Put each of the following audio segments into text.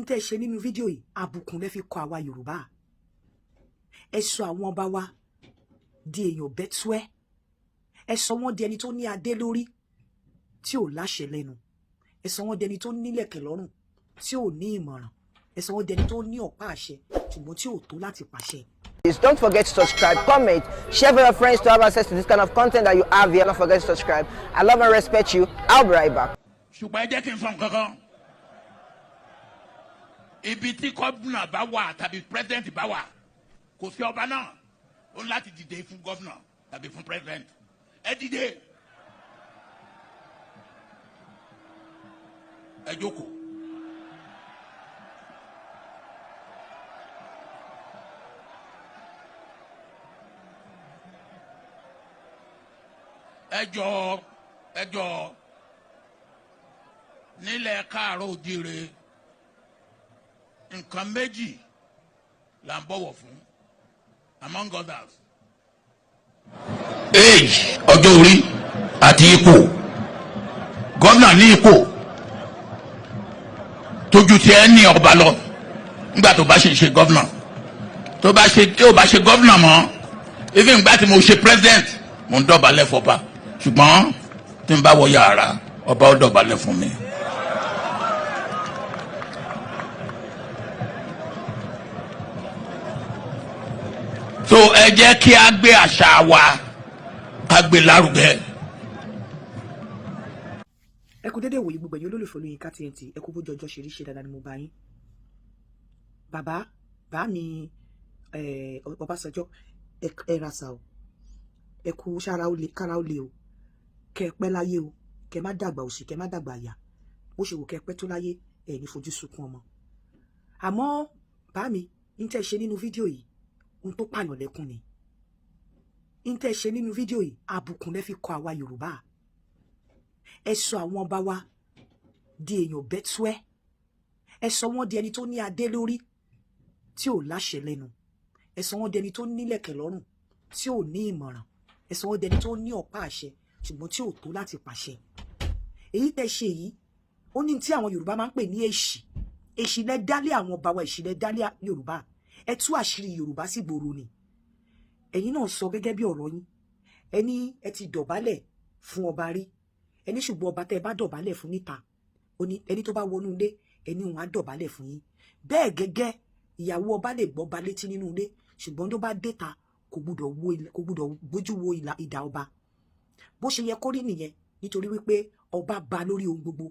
N tẹ́ ṣe nínú fídíò yìí, àbùkù lẹ fi kọ àwa Yorùbá. Ẹ sọ àwọn ọba wa di èèyàn bẹ́túẹ́, ẹ sọ wọ́n di ẹni tó ní adé lórí tí ò láṣẹ lẹ́nu, ẹ sọ wọ́n di ẹni tó nílẹ̀kẹ̀ lọ́rùn tí ò ní ìmọ̀ràn, ẹ sọ wọ́n di ẹni tó ní ọ̀pá àṣẹ ṣùgbọ́n tí ò tó láti pàṣẹ. Please don't forget to subscribe, comment, share with your friends to have access to this kind of content that you have here. Don't forget to subscribe. I love and respect you. I'll be right back. Ṣùgbọ́n ẹ jẹ́ kí n sọ nǹkan kan. Ibi tí gómìnà bá wà tàbí president bá wà, kò sí ọba náà, ó ní láti dìde fún gómìnà tàbí fún president. Ẹ dìde, ẹ jókòó. Ẹ jọ̀ọ́, ẹ jọ̀ọ́, nílẹ̀ káàárọ̀ òjíire, nǹkan méjì là ń bọ̀wọ̀ fún, among others. Age, ọjọ́ orí, àti ipò. Gómìnà ní ipò tójú tí ẹ ní ọba lọ nígbà tó bá ṣe ṣe gómìnà, tó bá ṣe tí ó bá ṣe gómìnà mọ́. Even nígbà tí mo ṣe president, mo ń dọ̀bálẹ̀ fọba, ṣùgbọ́n tí n bá wọ yàrá ọba, ó dọ̀bálẹ̀ fún mi. So ẹ jẹ́ kí a gbé àṣà wa, ká gbé lárugẹ. Ẹ kú dédé wòye, gbogbo ẹ̀yin olólùfẹ́ Olóyinka TNT. Ẹ kú bójú ọjọ́ ṣe rí. Ṣe dáadáa ni mo bá yín? Bàbá bá mi, Ọbásanjọ́, ẹ ra sà o. Ẹ kú sára ó le, kára ó le o. Kẹ ẹ pẹ́ láyé o, kẹ má dàgbà òṣì, kẹ má dàgbà àyà. Bó ṣe wò kẹ pẹ́ tó láyé, ẹ ní fojú sunkún ọmọ. Àmọ́ bá mi, n tẹ́ ṣe nínú fídíò yìí, ohun tó pààyàn lẹ́kún ni. N tẹ́ ṣe nínú fídíò yìí, àbùkù lẹ fi kọ àwa Yorùbá. Ẹ sọ àwọn ọba wa di èèyàn bẹ́túẹ́, ẹ sọ wọ́n di ẹni tó ní adé lórí tí ò láṣẹ lẹ́nu, ẹ sọ wọ́n di ẹni tó nílẹ̀kẹ̀ lọ́rùn tí ò ní ìmọ̀ràn, ẹ sọ wọ́n di ẹni tó ní ọ̀pá àṣẹ ṣùgbọ́n tí ò tó láti pàṣẹ. Èyí tẹ́ ṣe yìí, ó ní tí àwọn Yorùbá máa ń pè ní èṣì. Èṣì lẹ dálé àwọn ọba wa, èṣì lẹ dálé Yorùbá. Ẹ tú àṣírí Yorùbá sí gbòòrò ni. Ẹ̀yin náà sọ gẹ́gẹ́ bí ọ̀rọ̀ yín, ẹni ẹ ti dọ̀bálẹ̀ fún ọba rí, ẹni ṣùgbọ́n ọba tẹ́ ẹ bá dọ̀bálẹ̀ fún níta, ẹni tó bá wọnú ilé, ẹni òun á dọ̀bálẹ̀ fún yín. Bẹ́ẹ̀ gẹ́gẹ́, ìyàwó ọba lè gbọ́ ba létí nínú ilé, ṣùgbọ́n tó bá déta, kò gbúdọ̀ gbójú wo ìdà ọba. Bó ṣe yẹ kó rí nìyẹn, nítorí wípé ọba ba lórí ohun gbogbo.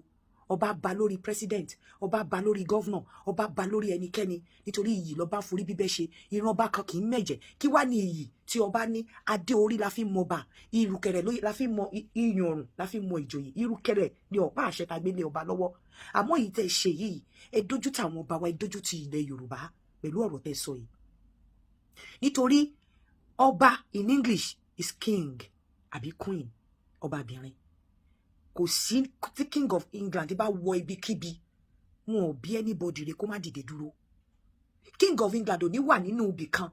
Ọba ba lórí president, ọba ba lórí governor, ọba ba lórí ẹnikẹ́ni, nítorí iyì lọ́ba forí bíbẹ́ ṣe. Ìran ọba kan kì í mẹ̀jẹ̀. Kí wá ní iyì tí ọba ní? Adé orí la fi mọ ọba, ìrùkẹ̀rẹ̀ la fi mọ iyùn ọrùn, la fi mọ ìjòyè. Ìrùkẹ̀rẹ̀ ni ọ̀pá àṣẹ ta gbélé ọba lọ́wọ́. Àmọ́ èyí tẹ́ ṣe yìí, ẹ dójú ti àwọn ọba wa, ẹ dójú ti ilẹ̀ Yorùbá pẹ̀lú ọ̀rọ̀ tẹ́ sọ yìí, nítorí ọba in English is king àbí queen, ọbabìnrin. Kò sí tí king of England bá wọ ibikíbi, wọn ò bí anybody rẹ kó má dìde dúró. King of England ò ní wà nínú ibì kan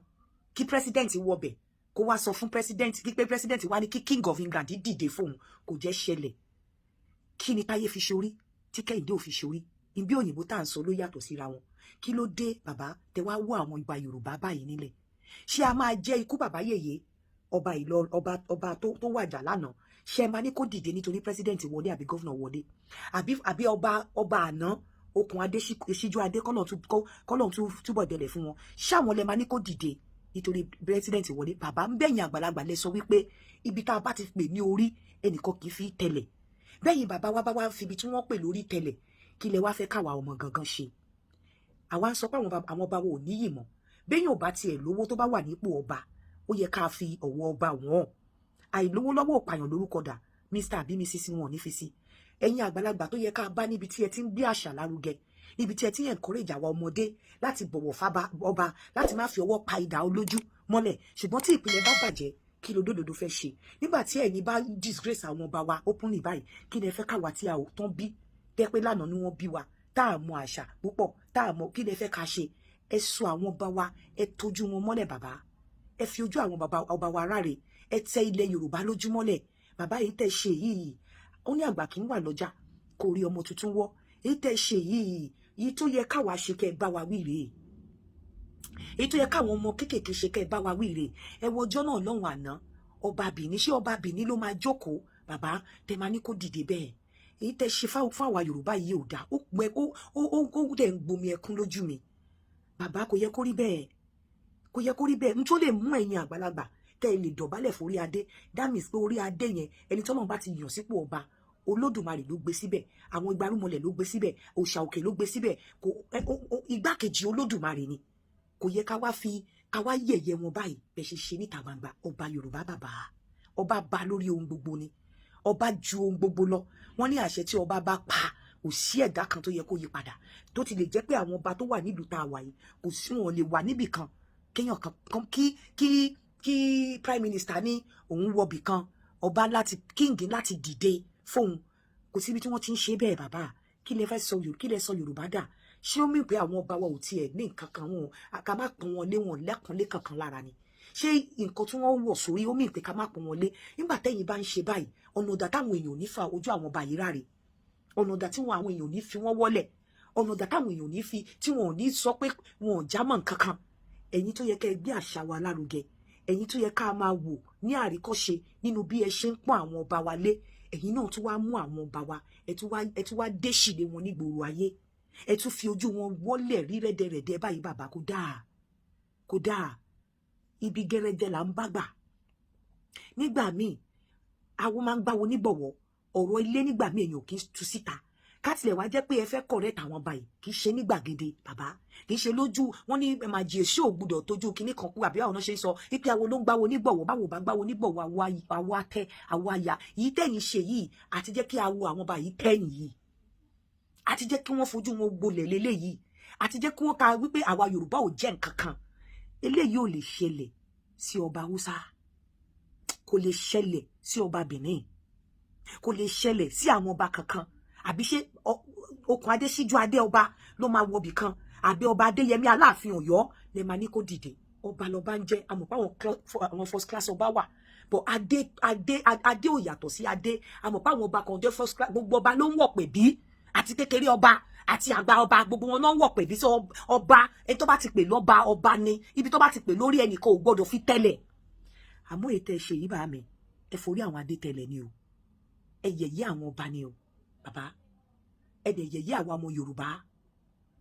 kí president wọbẹ̀, kó wá sọ fún president kí pé president wá ní kí king of England dìde fóun. Kò jẹ́ ṣẹlẹ̀. Kí ni táyé fi ṣorí tí Kẹ́hìndé ò fi ṣorí? Ibi òyìnbó tá à ń sọ ló yàtọ̀ síra wọn. Kí ló dé, bàbá, tẹ wá wọ àwọn ìgbà Yorùbá báyìí nílẹ̀? Ṣé a máa jẹ́ ikú bàbá yèyé ọba ìlọ ọba tó wàjà lánàá? Ṣé ẹ máa ní kó dìde nítorí president wọlé àbí governor wọlé, àbí ọba àná, Okùn Adé, Síjú Adé, kọ́lọ̀ túbọ̀ dẹlẹ̀ fún wọn? Ṣáwọn lẹ máa ní kó dìde nítorí president wọlé? Bàbá, ń bẹ̀yìn àgbàlagbà, lẹ sọ wípé ibi tá a bá ti pè ní orí, ẹnìkan kì í fi tẹ̀lẹ̀. Bẹ́yìn bàbá wa bá wá fi ibi tí wọ́n pè lórí tẹ̀lẹ̀, kí lẹ wá fẹ́ káwa ọmọ gangan ṣe? Àwa ń sọ pé àwọn ọba wo ò níyì mọ́. Bẹ́yìn ò bá tiẹ̀ lówó, tó bá wà nípò ọba, ó yẹ ká fi ọ̀wọ̀ ọba wọ́n. Àìlówó lọ́wọ́ òpààyàn lórúkọ dà, Mr àbí Mrs wọn ò ní fi sí. Ẹ̀yin àgbàlagbà tó yẹ ká bá níbi tí ẹ ti ń gbé àṣà lárugẹ, níbi tí ẹ ti ń encourage àwa ọmọdé láti bọ̀wọ̀ fába ọba, láti má fi ọwọ́ pa idà olójú mọ́lẹ̀. Ṣùgbọ́n tí ìpìlẹ̀ bá bàjẹ́, kí ló dòdòdó fẹ́ ṣe? Nígbà tí ẹ̀yin bá disgrace àwọn ọba wa openly báyìí, kí ni ẹ fẹ́ káwa tí a ò tán bí tẹ́ pé lánàá ni wọ́n bí wa, tá a mọ àṣà púpọ̀, tá a mọ, kí lẹ fẹ́ ká ṣe? Ẹ sọ àwọn ọba wa, ẹ tójú wọn mọ́lẹ̀. Bàbá, ẹ fi ojú àwọn bàbá ọba wa ráre, ẹ tẹ ilẹ̀ Yorùbá lójúmọ́lẹ̀. Bàbá, yìí tẹ́ ṣe yìí, ó ní àgbà kì í wà lọ́jà kò rí ọmọ tuntun wọ́. Èyí tẹ́ ṣe yìí, Yìí tó yẹ káwa ṣe kẹ́ ẹ bá wa wí rèé, èyí tó yẹ káwọn ọmọ kéékèèké ṣe kẹ́ ẹ bá wa wí rèé. Ẹ wo ọjọ́ náà lọ́hùn àná, ọba Bìní, ṣé ọba Bìní ló máa jókòó, bàbá, tẹ máa ní kó dìde bẹ́ẹ̀? Èyí tẹ ṣe fún àwa Yorùbá yìí ò dáa. Ó pẹ, ó dẹ̀ ń gbomi ẹkún lójú mi. Bàbá, kò yẹ kó rí bẹ́ẹ̀, kò yẹ kó rí bẹ́ẹ̀. N tó lè mú ẹ̀yin àgbàlagbà tẹ́ ẹ lè dọ̀bálẹ̀ forí adé, that means pé orí adé yẹn, ẹni tọ́lọ́run bá ti yàn sípò ọba, Olódùmarè ló gbé síbẹ̀, àwọn igbarúmọlẹ̀ ló gbé síbẹ̀, òòṣà òkè ló gbé síbẹ̀, kò igbákejì Olódùmarè ni. Kò yẹ ká wá fi ká wá yẹ̀yẹ́ wọn báyìí bẹ́ẹ̀ ṣe ṣe níta gbangba. Ọba Yorùbá, bàbá, ọba bá lórí ohun gbogbo ni, ọba ju ohun gbogbo lọ. Wọ́n ní àṣẹ tí ọba bá pa, kò sí ẹ̀dá kan tó yẹ kó yí padà. Tó ti lè jẹ́ pé àwọn ọba tó wà nílùú tá a wà yìí, kò sí, wọn lè wà níbì kan kéèyàn kan kí prime minister ní òun wọbì kan, ọba láti, king láti dìde fóun. Kò síbi tí wọ́n ti ń ṣe bẹ́ẹ̀. Bàbá, kí lẹ fẹ́ sọ Yorùbá, kí lẹ sọ Yorùbá dà? Ṣé ó mì pé àwọn ọba wa ò tiẹ̀ ní nǹkan kan, wọn ká má pọ́n wọn lé, wọn lẹ́kùnlé kankan lára ni? Ṣé nǹkan tí wọ́n wọ̀ sórí ó mì pé ká má pọ́n wọn lé? Nígbà tẹ́yìn bá ń ṣe báyìí, ọ̀nà ọ̀dà táwọn èèyàn ò ní fa ojú àwọn ọba yìí ráre, ọ̀nà ọ̀dà tí wọn àwọn èèyàn ò ní fi wọ́n wọ́lẹ̀, ọ̀nà ọ̀dà táwọn èèyàn ò ní fi tí wọn ò ní sọ pé wọn ò jámọ́ nǹkan kan. Ẹ̀yin tó yẹ kẹ́ ẹ gbé àṣà wa lárugẹ, ẹ̀yin tó yẹ ká máa wò ní àríkọ́ṣe nínú bí ẹ ṣe ń pọ́n àwọn ọba wa lé, ẹ̀yin náà tún wá mú àwọn ọba wa, ẹ tún wá déṣìlé wọn nígboro ayé, ẹ tún fi ojú wọn wọ́lẹ̀ rí rẹ́dẹ̀rẹ́dẹ́ báyìí. Bàbá, kò dáa, kò dáa. Ibi gẹ́rẹ́dẹ́ là ń bá gbà. Nígbà míì, àwọn máa ń gbáwo nígbọ̀wọ́ ọ̀rọ̀ ilé. Nígbà míì, èèyàn kì í tú síta. Kátilẹ̀ wá jẹ́ pé ẹ fẹ́ correct àwọn báyìí, kì í ṣe ní gbàgede, bàbá, kì í ṣe lójú wọn. Ní màjèṣí ò gbúdọ̀ tójú kinní kan kú, àbí àwọn náà ṣe ń sọ wípé àwọn ló ń gbáwo nígbọ̀wọ́. Báwo bá gbáwo nígbọ̀wọ́, àwọ̀ atẹ, àwọ̀ àyà yìí tẹ̀yìn ṣe yìí, àti jẹ́ kí awo àwọn báyìí tẹ̀yìn yìí, àti jẹ́ kí wọ́n fojú wọn gbolẹ̀ léléyìí, àti jẹ́ kí wọ́n ka wípé àwa Yorùbá ò jẹ́ nǹkan kan. Eléyìí ò lè ṣẹlẹ̀ sí ọba Haúsá, kò lè ṣẹlẹ̀ sí ọba Benin, kò lè ṣẹlẹ̀ sí àwọn ọba kankan. Àbí ṣé okùn adé síjú adé ọba ló máa wọbì kan, àbí ọba Adéyẹmí Aláàfin Ọ̀yọ́ lè máa ní kó dìde? Ọba lọba ń jẹ́. Àmọ́ pé àwọn first class ọba wà, but adé, adé, adé ò yàtọ̀ sí adé. Àmọ́ pé àwọn ọba kan jẹ́ first class. Gbogbo ọba ló ń wọ̀ pè bí, àti kékeré ọba àti àgbà ọba, gbogbo wọn náà ń wọ̀ pè bí. Sọ ọba, ẹni tó bá ti pè lọ́ba, ọba ni. Ibi tó bá ti pè lórí, ẹnìkan ò gbọ́dọ̀ fi tẹ́lẹ̀. Àmọ́ ètò ẹ ṣe yìí, bá mi, ẹ forí àwọn adé tẹ́lẹ̀ ni o. Ẹ yẹ̀yẹ́ àwọn ọba ni o, bàbá. Ẹ dẹ̀ yẹ̀yẹ́ àwọn ọmọ Yorùbá.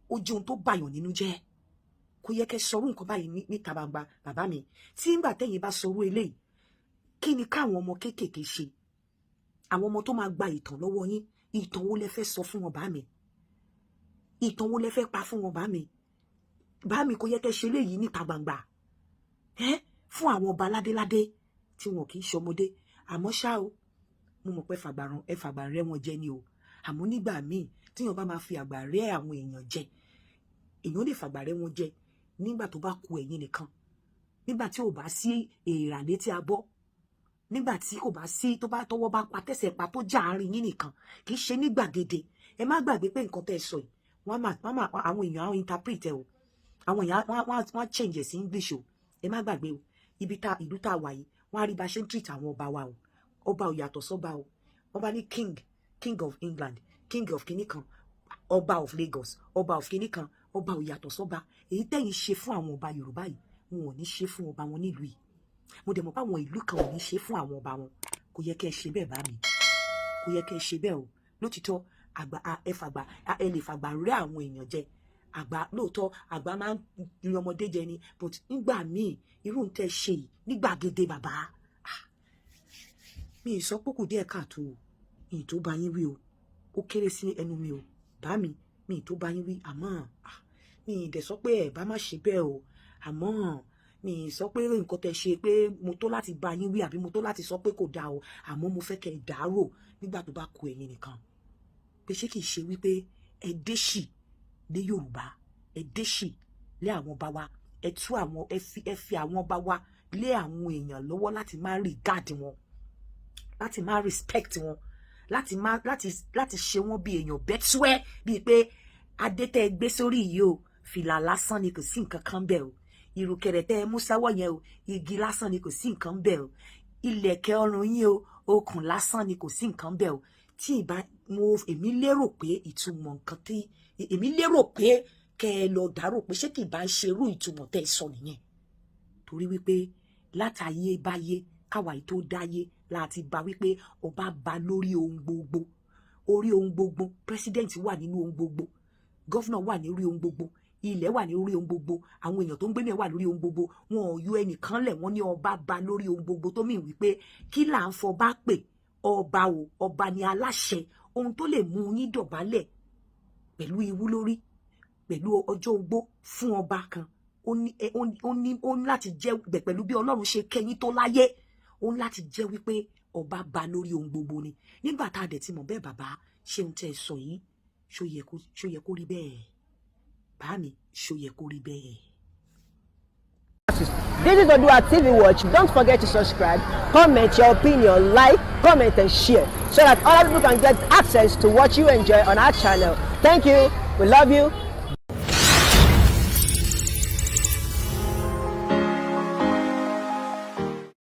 Ó jẹ́ ohun tó bàyàn nínú jẹ́. Kò yẹ kẹ́ sọrú nǹkan báyìí níta gbangba. Bàbá mi, tí ńgbà tẹ́yìn bá sọrú eléyìí, kí ni káwọn ọmọ kéékèèké ṣe, àwọn ọmọ tó máa gba ìtàn lọ́wọ́ yín? Ìtàn wo lẹ fẹ́ sọ fún wọn, bá mi? Ìtàn wo lẹ fẹ́ pa fún wọn, bá mi? Bá mi, kò yẹ kẹ́ ṣe eléyìí níta gbangba ẹ fún àwọn ọba ládéládé tí wọn kì í ṣọmọdé. Àmọ́ ṣá o, mo mọ̀ pé ẹ fàgbà rẹ́ wọn jẹ ni o. Àmọ́ nígbà míì, tíyàn bá máa fi àgbà rẹ́ àwọn èèyàn jẹ, èèyàn lè fàgbà rẹ́ wọn jẹ nígbà tó bá ku ẹ̀yin nìkan, nígbà tí ò bá sí èèrà létí abọ́, nígbà tí kò bá sí, tó bá tọwọ́ bá pa tẹ̀sẹ̀ pa tó já àárín yín nìkan, kì í ṣe ní gbàgede. Ẹ má gbàgbé pé nǹkan tẹ́ ẹ sọ yìí, wọ́n máa àwọn èèyàn àwọn interpret ẹ o. Àwọn èèyàn wọ́n á change ẹ̀ sí English o. Ẹ má gbàgbé o. Ibi tá ìlú tá a wà yìí, wọ́n á rí bá ṣe ń treat àwọn ọba wa o. Ọba ò yàtọ̀ sọ́ba o. Wọ́n bá ní king, king of England, king of kinní kan, ọba of Lagos, ọba of kinní kan, ọba ò yàtọ̀ sọ́ba. Èyí tẹ́yìn ṣe fún àwọn ọba Yorùbá yìí, wọn ò ní ṣe fún ọba wọn nílùú yìí. Mo dẹ̀ mọ̀ pé àwọn ìlú kan ò ní ṣe fún àwọn ọba wọn. Kò yẹ kẹ́ ẹ ṣe bẹ́ẹ̀, bá mi, kò yẹ kẹ́ ẹ ṣe bẹ́ẹ̀ o. Lótìtọ́, àgbà, ẹ fàgbà, ẹ lè fàgbà rẹ́ àwọn èèyàn jẹ. Àgbà lóòótọ́, àgbà máa ń yan ọmọdé jẹ ni, but nígbà míì, irú ń tẹ́ ṣe yìí ní gbàgede, bàbá, mi ì sọ pé kù díẹ̀ káàtó o. Mi ì tó bá yín wí o. Ó kéré sí ẹnu mi o, bá mi, mi ì tó bá yín wí. Àmọ́ mi ì dẹ̀ sọ pé ẹ bá má ṣe bẹ́ẹ̀ o. Àmọ́ mi ì sọ pé nǹkan tẹ́ ṣe pé mo tó láti bá yín wí, àbí mo tó láti sọ pé kò dáa o. Àmọ́ mo fẹ́ kẹ́ ẹ dàárò nígbà tó bá ku ẹ̀yin nìkan, pé ṣé kìí ṣe wípé ẹ déṣì lé Yorùbá, ẹ déṣì lé àwọn ọba wa, ẹ tú àwọn, ẹ fi àwọn ọba wa lé àwọn èèyàn lọ́wọ́ láti má regard wọn, láti má respect wọn, láti má láti láti ṣe wọn bí èèyàn bẹ́túẹ́, bíi pé adé tẹ́ ẹ gbé sórí yìí o, fìlà lásán ni, kò sí nǹkan kan bẹ́ẹ̀ o. Ìrùkẹ̀rẹ̀ tẹ́ ẹ mú sáwọ́ yẹn o, igi lásán ni, kò sí nǹkan bẹ́ẹ̀ o. Ìlẹ̀kẹ̀ ọrùn yín o, okùn lásán ni, kò sí nǹkan bẹ́ẹ̀ o. Tí ìbá mo, èmi lérò pé ìtumọ̀ nǹkan tí Èmi lérò pé kẹ́ ẹ lọ dárò pé ṣé kì í bá ń ṣerú ìtumọ̀ tẹ́ ẹ sọ nìyẹn, torí wípé látàyé báyé káwa yìí tó dáyé láti bá wípé ọba ba lórí ohun gbogbo, orí ohun gbogbo. President wà nínú ohun gbogbo, governor wà ní orí ohun gbogbo, ilẹ̀ wà ní orí ohun gbogbo, àwọn èèyàn tó ń gbé náà wà lórí ohun gbogbo. Wọn ò yọ ẹnìkan lẹ̀. Wọ́n ní ọba ba lórí ohun gbogbo, tó mìíràn wípé kí là ń fọba pè ọba o? Ọba ni aláṣẹ. Ohun tó lè mú yín dọ̀bálẹ̀ pẹ̀lú ìwú lórí, pẹ̀lú ọjọ́ ogbó fún ọba kan, ó ní láti jẹ́ pẹ̀lú bí Ọlọ́run ṣe kẹ́yìn tó láyé. Ó ní láti jẹ́ wípé ọba ba lórí ohun gbogbo ni. Nígbà tá a dẹ̀ ti mọ̀ bẹ́ẹ̀, bàbá, ṣé ohun tẹ́ ẹ sọ yìí, ṣó yẹ kó rí bẹ́ẹ̀? Bá mi, ṣó yẹ kó rí bẹ́ẹ̀? This is Odua TV Watch. Don't forget to subscribe, comment your opinion, like, comment, and share so that other people can get access to what you enjoy on our channel. Thank you. We love you.